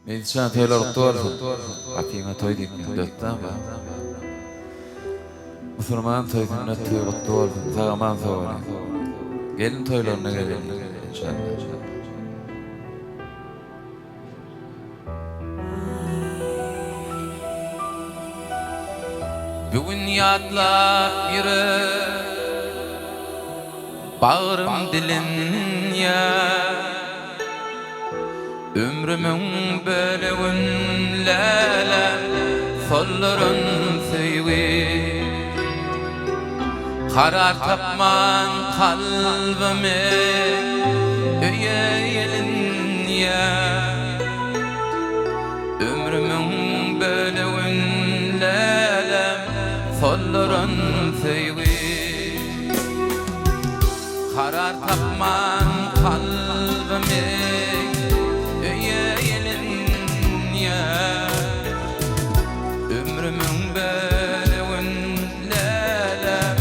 Mejlisjan toýlar gutly bolsun. Gapyňa toý diýip dötdäm ba. Musulman toý sünnet toý gutly bolsun. Sag aman sag boluň. Gelin toýlaryna geleliň inşallah. Bu gün ýatlap ýürek bagrym dilinýär. Ömrümiň bölegin läläm solduran söýgi. Karar tapman kalbymy öýe ýelinýär. Ömrümiň bölegin läläm solduran söýgi. Karar tapman kalbymy öýe ýelinýär. Ömrümiň bölegin läläm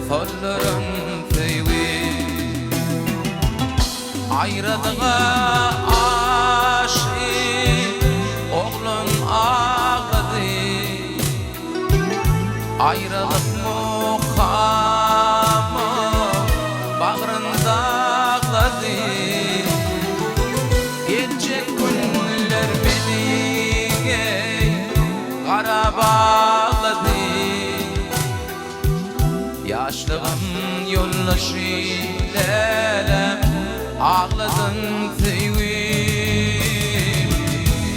solduran söýgi. Aýralyga aşyk oglan aglady. Aýralyk mukamy bagryn daglady. Geljek günler meni eý gara baglady. Ýaşlygym ýoldaşy läläm agladyn söýgim.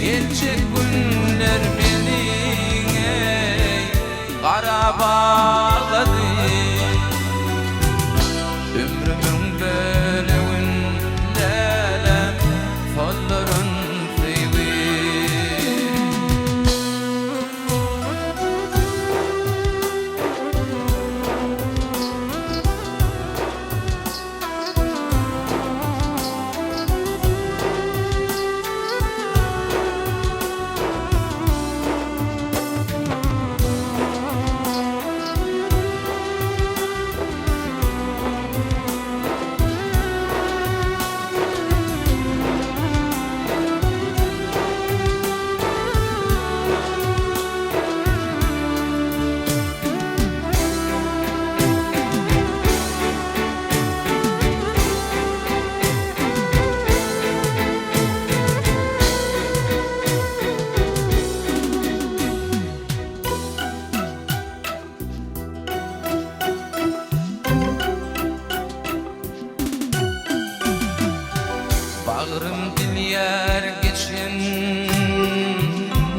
Geljek günler meni eý gara baglady. Ömrümiň bölegin läläm solduran söýgim. Bagrym dilýär geçen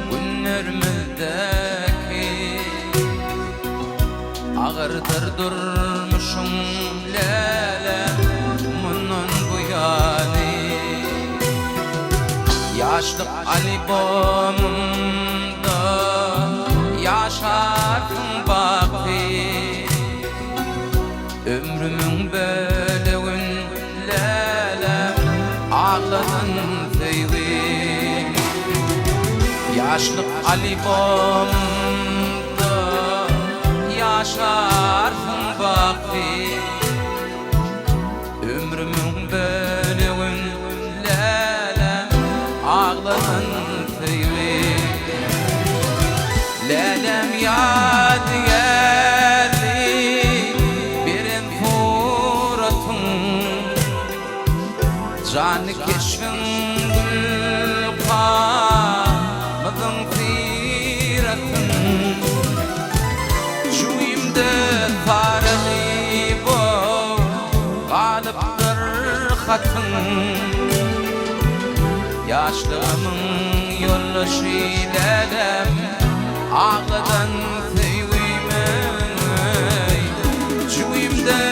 günlerimizdäki Agyrdyr durmuşyň läle mundan bu ýany Ýaşlyk albomymda ýaşarsyň baky Ömrümiň bölegin läläm agladyn söýgim. Ýaşlyk albomda ýaşarsyň baky. Ömrümiň bölegin läläm agladyn söýgim. Läläm ýadygärli beren suratyň, Janly keşbiň gülkamyzyň syratyn. Jübimde saralyp galypdyr hatyň, Ýaşlygymyň ýoldaşy läläm, Agladan söýgümiň, Jübimde.